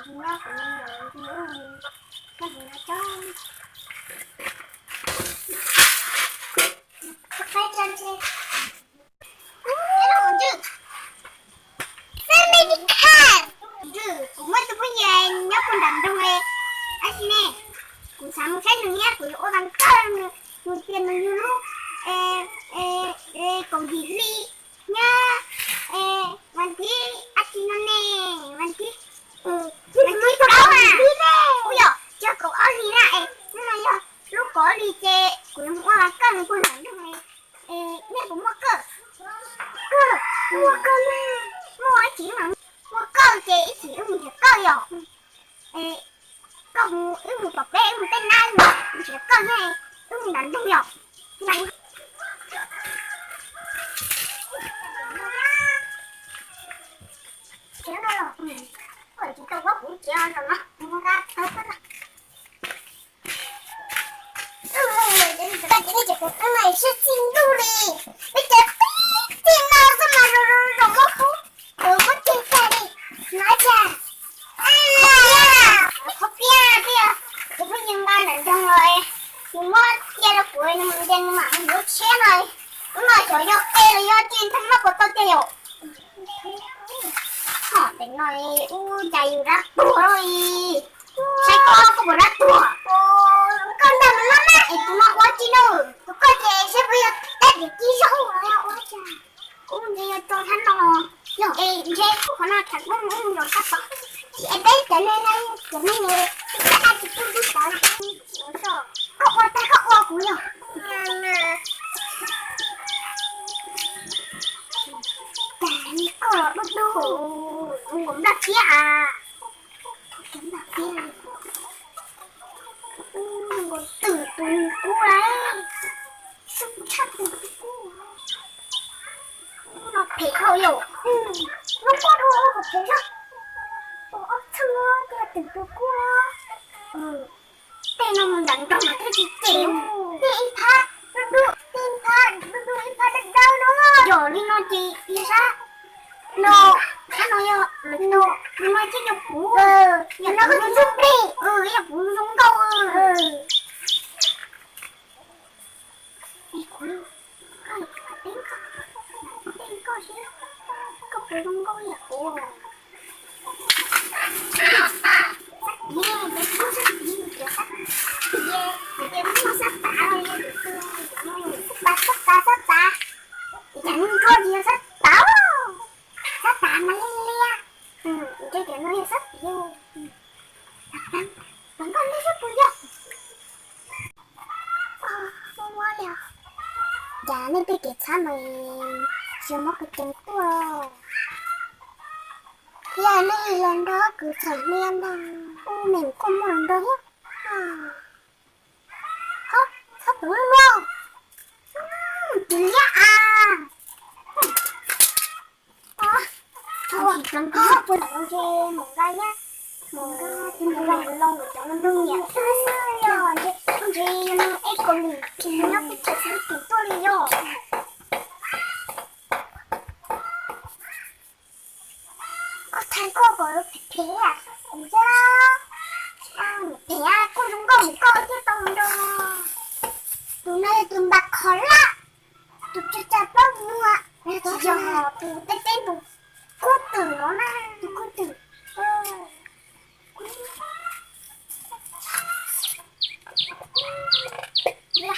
Kuv muaj ib tug phooj ywg nyob puag nram nroog li, tab sis ne, kuv xav mus saib nws thiab kuv yuav ua vas kawg, nws tias nws yug lub kaum yim hli nyob vas thib dab tsi no ne, vas thib, vas thib kaum ob, yog, yog kaum ob hli na es hnub no yog lub kaum ob hli ces kuv yuav mus ua vas kawg nws puag nram nroog li. Nej puas muaj kawj? Kawj, muaj kawj, muaj ib chim mas muaj kawj ces ib chim wb mus nrhiav kawj yom. Koj mus, wb mus tom peb, wb mus tej nab, wb mus nrhiav kawj ne, wb mus nram nroog yom. Siab txij ntuj li, peb cov tib tij no xwb mas zoo zoo muab kub, muab ceg tag li no cas. Qhov piab, qhov piab, kuv pheej nqa nram nroog los, nws muab cia rau kuv, nws mus nce nws mam mus yuav tshiab no. Ub, no xyov yog qe los yog tsis, ntshe muab puas tau tiag yom. Ho ntawm no ub cas yus dab tuag li. Saib koj, koj puas dab tuag? Koj ntag mas no na, es tus no ua tsi na? Tus koj ces saib puas yog dab tim ci zaub los yog ua cas. Ub, ntshe yog rau thab no. Yog es ntshe qhov no tham ub mus ub mus zos sab tod. Es peb cov neeg no, cov neeg no, peb cov dab tsis tub tub tawv na. Koj ua tag koj ua kuv yog. Cas li koj los dub dub, nkaus nplaj piab a. Nkaus twm tus kub lauj. Xub tshaj tus kub. Lub no phem dhau yom. Lub pob dub phem zog. Tus ob txheej twm tus kub. Tej no mus nram nroog mas thiaj tsis cem. Tej ib phab dub dub, tej ib phab dub dub, ib phab dawb dawb no. Yog li no ces yog sab no, sab no yog lawv tus, tus no thiaj yog kuv. Yog no koj tus ntsuj plig, yog kuv zoo nkauj. Koj puas zoo nkauj li kuv? Xab tav, xab tav, xab tav. Cas nws nrog yus xab tav, xab tav mas liab liab. Ntshe tias no yog xab tiv. Los nkauj ntej xwb puas yog? Cas nej tej kev txhab mas tsis muab kuv ceev tuaj. Yog nej los nrog kuv txhom hnia ntag, ub, me koj muaj los nrog thiab. Ho, txhob tuv lub no. Tus liab a. Tsis pleev koj puas tau ntshe mus nqa liab, mus nqa tus mus nqa loo cov no nrog niam xwb yog ntshe, ntshe yog ib kaum lwm nyob peb tsev xwb tus tuaj li yog. Koj thaij koj kom phem phem kuv thiab. Phem koj zoo nkauj mus koj thiaj tau nrog. Tus no yog tus npam kho lab, tus tsa tsa plaub muag, tsis yog tus teb teb tus kub twm no na, tus kub twm.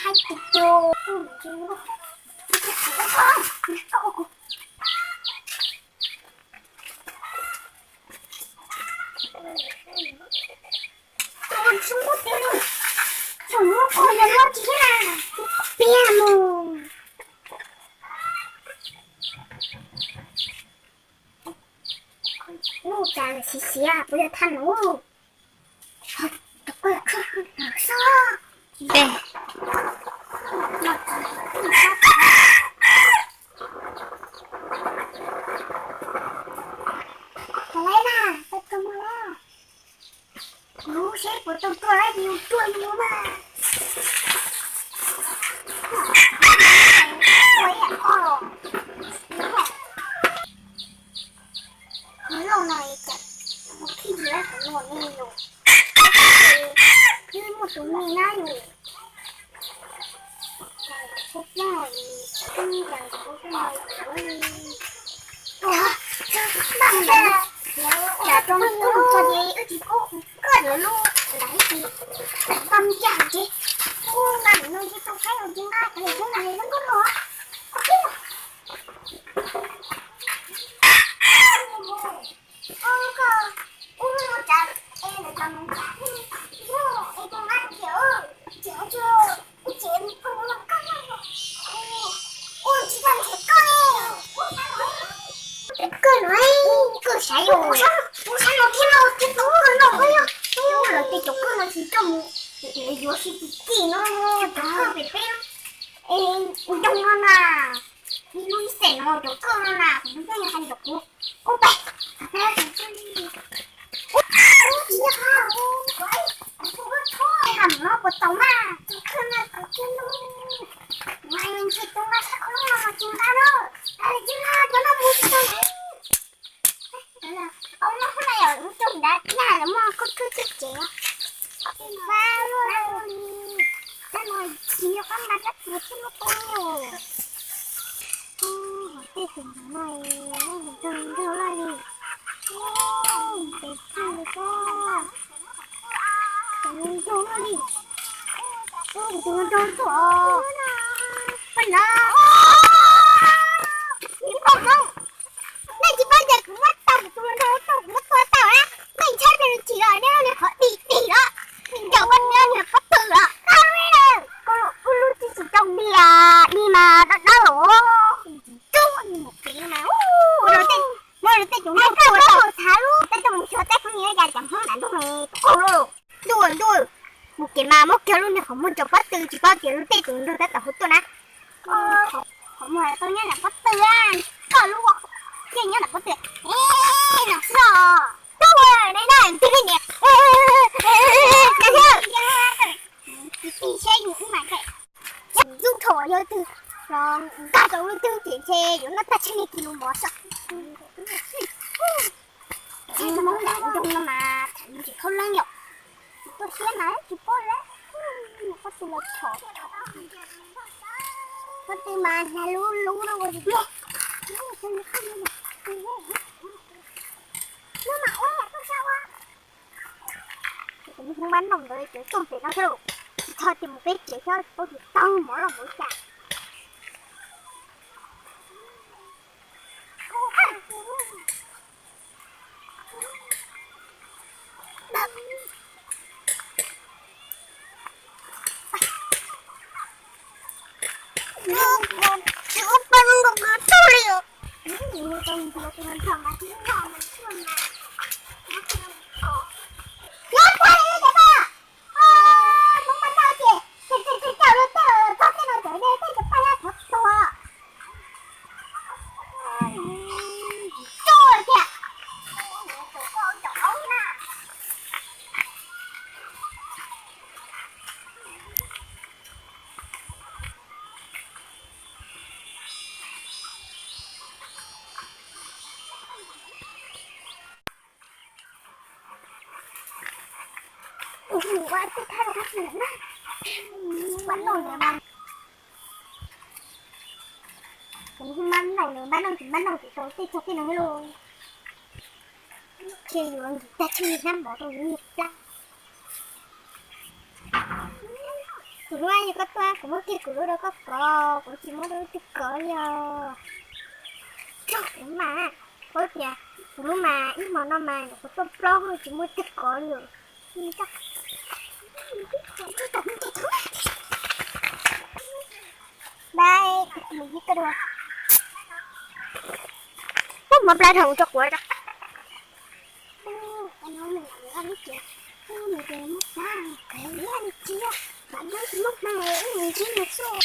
Hais tus tus, tus zoo nkauj tiag li, thaum ub koj yog loj tsis thiab na, piag mus. Ub, cas xiv xiav puas yog thaj no? Tus koj xwb. Tus lawv na, tus tus mus lawm. Kuv seb puas tau tuaj lawm, yus tuaj yus mas. Ua ib yam koj los. Qhov loj no cas mus khib ntsis lawm qhov no. Tus me na yus, kuv plob li, kuv plob li, ua, cas rau tus txog ces wb tsis pub koj lawv lub ntawd ces tau ncaj ces kuv nqa lwm no ces tau qhaib los ces nqa lwm no los lawv nkauj los. Ua, koj ua cas es lawv cov mus cas thiab, es tus nqa kiag ces ua tsis tau nrhiav koj, ua tsis tau nrhiav koj li. Koj no, koj xav yuav kuv sab, kuv sab no thiab no thiab tau koj no koj yog, los tej cov koj no tsis coj mus yuav sib txim txim no, cov koj pem peb nroog no na. Ib lub ib xeem no cov koj no na, kuv tus kheej hais rau kuv, kuv pais. Ham no puas tau mas, tus kheej no tau kiag lub, mas ntshe tus nqa sab khov no mas tsis nqa no, cov no mus tsis tau. Au, no hub na yom, lub rooj nrad nyaj lawv muaj khub khub ceg cev. Vaj luaj li, tab no tsis yog qab nqa rab txuas thiab lub qub li os. Tej tus no, tus nraug loj li, tes txij li ko, tus nraug loj li, tus nraug tuaj, poj no, ib poj no. Nej tsis paub tias kuv muab tau kuv tus hluas nraug tuaj, kuv muab tua tau na. Nej ntshai pliag chim los nej qhov dig dig los, ncaum koj niag pob tw los. Koj lub tsis tsis tau dig, dig mas dawb dawb los. Tub, mus kev mas, ua rau tej, muab rau tej tus nraug tua tau, txhav lub tej coj mus xyuas tej phooj ywg cas cov Hmoob nram ntuj ne, tus qaug loj. Ntuj, ntuj, mus kev mas muab kiag lub niag qhov muag rau pob tw, tsis paub tias lub tej tus nraug tab tom hu tuaj na. Qhov muag tau nyob nram pob tw, koj lub kiag nyob nram pob tw. No xwb os. Tub, ne na, twg li niam. Tig seb yus ub mas nkaim. Yus thaum yog twg los nkag rau lub twg ces ntshe yuav noj tag tsheej li kis lus mov sav. Hmoob nram nroog no mas tham me ntsis khaub leeb yom. Tsis tu siab mas tsis paub lawm. Pob tw los tshom tshom. Pob tw mas hnav lub lub no ua tsis tiag. Lub mas ua yam tuaj sab ua. Ces kuv mus hu mab noog ntawd cov rooj pem no thiab lauj. Tsis txhob tias mus peb tsev thiab tsis paub tias tau mov los mus li cas. Kuv hu mab noog, mab noog tsis mab noog tsis tau tej txog tej no lauj. Ces yuav nkim tag tsheej hnab mov rau yus niag plab. Kuv hlub, yog koj tuaj kuv muab kiag kuv lub rau koj kov, kuv tsis muab rau leej twg kov li os. Kuv mas, paub tias kuv lub mas ib hmo no mas nyuam qhuav tuaj plaub hwj tsis muaj twg kov li. Pub mov plab rau kuv tso quav. Cov qab no quaj loj loj. E, koj puas yog e nqa? Nyob zoo.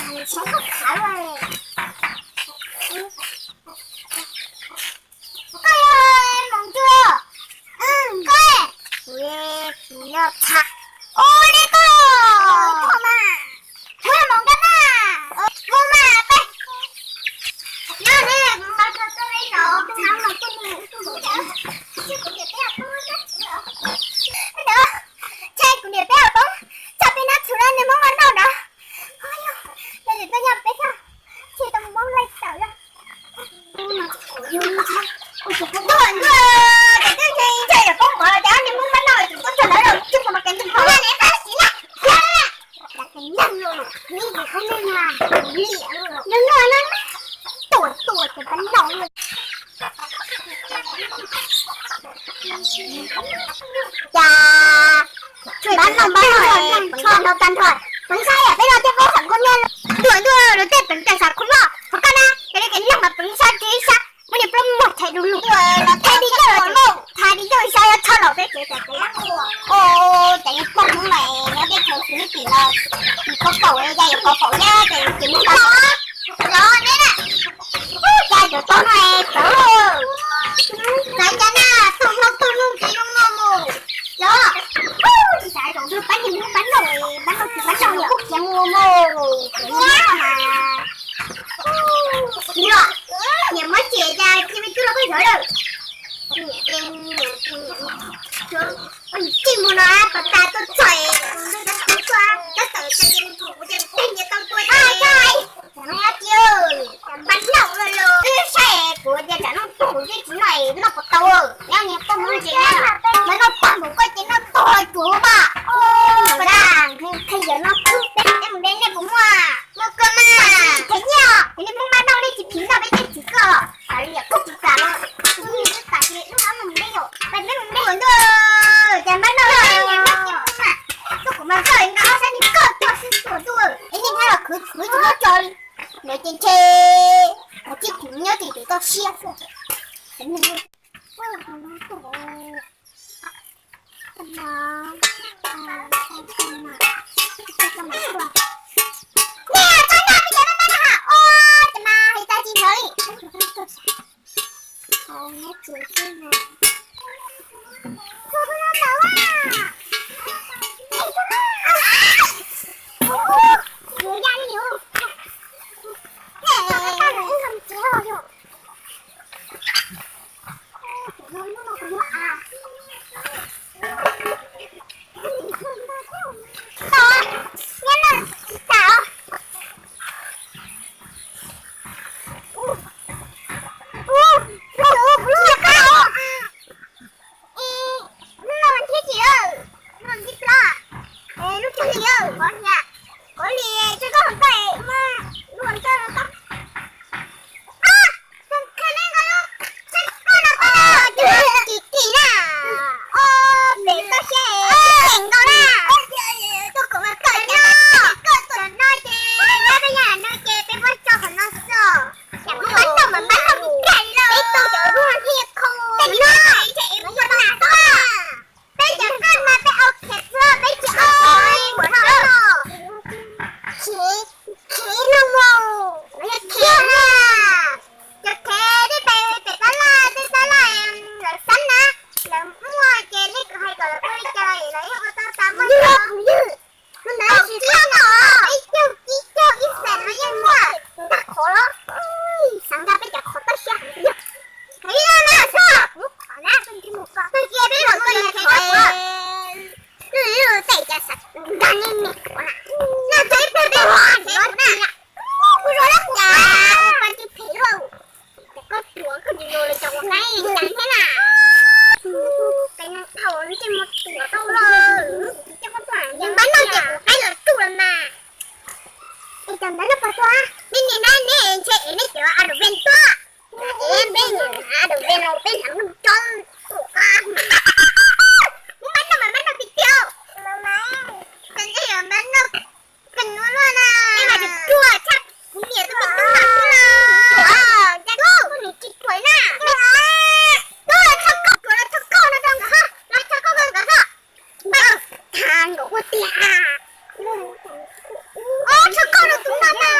Saib koj khav luaj li. Koj yog Hmoov Ncuab? Koj, kuv yog Txha. Ua li koj, kuv yog Hmoov Ncuab na. Mus mas peb. Nyob ne, kuv nqa koj tuaj li no, Txha no kuj mus kuj mus. Ntshe kuv niam peb poob, ntshe kuv niam peb poob, txog peb nab txhua nab nws muab noj noj nrad. Yog li koj nyob peb txog, tsis tau mus muab laij tawm los. Ntuj, ntuj, ces twb ntshe ntshe yuav poob mov los ces ob niag muab noj noj ces tuaj txog ntawd los tsis pom mas kev ntuj pom. Ntuj, ntuj, ces pab noj. Cas pab noj pab noj, pab noj tag nrho, peev xwm yam peb los thiaj paub xam nkauj nyiaj. Ntuj, ntuj, lawv tej peev xwm xam nkauj nyiaj, qhov kaj na, yog li kev noj mas peev xwm tsis ib sab, muab niag plaub muag thaiv du lug, thaiv di coj los, thaiv di coj ib sab yuav txhob laus peb tsev tas peb. Ua cas yuav poob hmoov lawm, nyob teb chaws Filipis los tsis paub paum, yog yuav paub paum thiab ces tsis muaj npab los ne na. Cas yuav tau no es tau. Xav cas na, tau hlau tau lug ces zoo no mus. Los, tsis xav zaum nrog pab niag Hmoob pab noj, pab noj tsis pab noj kuj khiav mus mus. Niam mas, niam muab txiav cas tsis me tub los koj zov lawm. Tsis mus no, pas tas tuaj txog, tab tom txog, tab tom txog, kuv ces kuv tej niag tau tua tag. Npab noj los, wb saib kuv tias tsam no kuv twb tsis noj, noj puas tau. Nyob niag koj muab ntses na, npab noj tag npaum koj ces noj tag tsuav mas. Qhia yawm no xwb, peb mus de nej puas muaj? Muaj koj mas. Tsis them nyiaj, ces nej Hmoob npab noj nej tsis phim noj peb thiaj tsis koj. Xav li yam koj tsis kam no, tus twg twb kam ces lub no mus de yom, peb mus de. Ua ntuj, cas npab noj no, koj kuv mas koj nqa ob sab niag koj tuaj xwb tuaj tuaj. Es nej nyob los khwv khwv tsis muab tso li. Lawv ces ntshe, lawv tsis phim nyob ces tsis tau siab xwb. Lub no mas thiab tsis, lub no ntxib plab, lub tsag li, kov li, kov li, tsis koj hauv koj, lub hauv koj, koj, koj no koj, kim kim na, o, pem koj siab, pem nkaus na, koj kov mas koj no, koj tuaj no ces, yog peb yam no ces peb muab tso qhov no xwb. Pab noj mas pab noj, peb tau cov lub no thiaj khau, peb tsis tau, peb cov koj mas peb au khiav txog peb tsis au, peb ua no, khiav, khiav no mus, yog khiav na, cov khiav tej pem pem tab laj, tej tab laj lawv xab na, lawv muaj ces nej hais kom lawv ua li cas lawv yeej ua tau tas muaj. Hnub ntawd tsis tau no, ib caug ib caug ib xees no yeej muaj ntag qhov los, xav nqa peb cov qhov toj siab heev li. Heev li no na, xyov kuv qhov na, tag kis peb los ua li qhov, tej cas xav nqa nej me qhov na, no txog ib pliag peb ua li no na, kuv zoo li kuv, ua pab tib phem luaj. Ces koj tuav koj tsis zoo li cov uas qaib cas thiab na. Qe no dhau ntsej muag tuav tau lawm. Npab noj ces kuv qaib los tsuj los mas. Es cov npab noj puas tuag? Nej niam na, nej ntshe es nej cov a dum ven tuag. Es peb niam a dum ven los peb hlawv noj tso. Muab npab noj mas npab noj tiag tiag. Npab noj kawg nuav luaj na. Nej mas tsuag tshaj kuv niam tus me tub no xwb na. Cas kuv niam tsis ruam na. Tub los tshaj koj, ruam los tshaj koj no rau nkawd ho, los tshaj koj nkawd ho. Npab noj tag nkawd ua tiag. Ob tshaj koj no tus no na.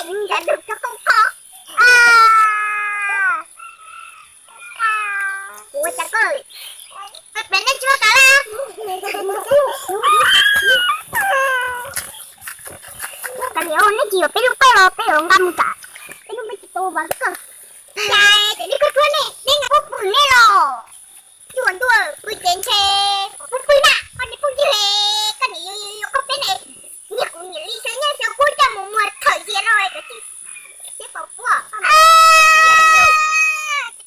Ntawd dug rau koj ko. Ua cas koj pem nej tsis muaj kav laj? Kav liam, nej tsis yuav peb lub qaj los peb yuav nqa mus tsam peb lub qaj tsis tau vas koj. Cas ces nej koj tuaj nej nej nqa pub pw nej los. Cuaj ntuj pw ces ntshe pub pw na, koj niam phooj ywg, koj niam yuav yuav koj peb ne. Niag kuv niam li xyov nyiaj xyov kub coj mus muag thawm cia rau cov txiv, txiv pom puab.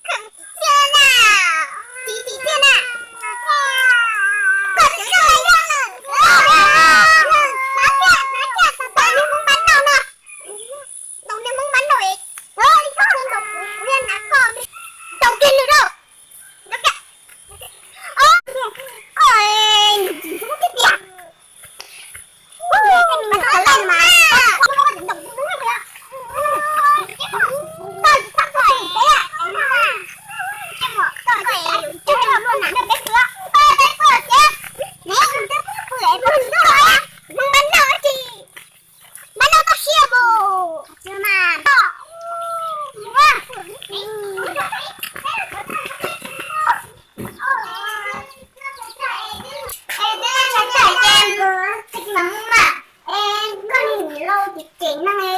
Txiv txiv txiaj na, txiv txiv txiaj na. Koj txiv txiaj na. Txiv txiaj, txiv txiaj, tau niag Hmoob mab noj no. Tau niag Hmoob mab noj es, li koj ntaus kuv, kuv yeej hnav koj, tau kiag nws rau. Koj, koj, Hmoob mab noj tsis, mab noj toj siab mus. Koj niag niam laus ces tseem neeg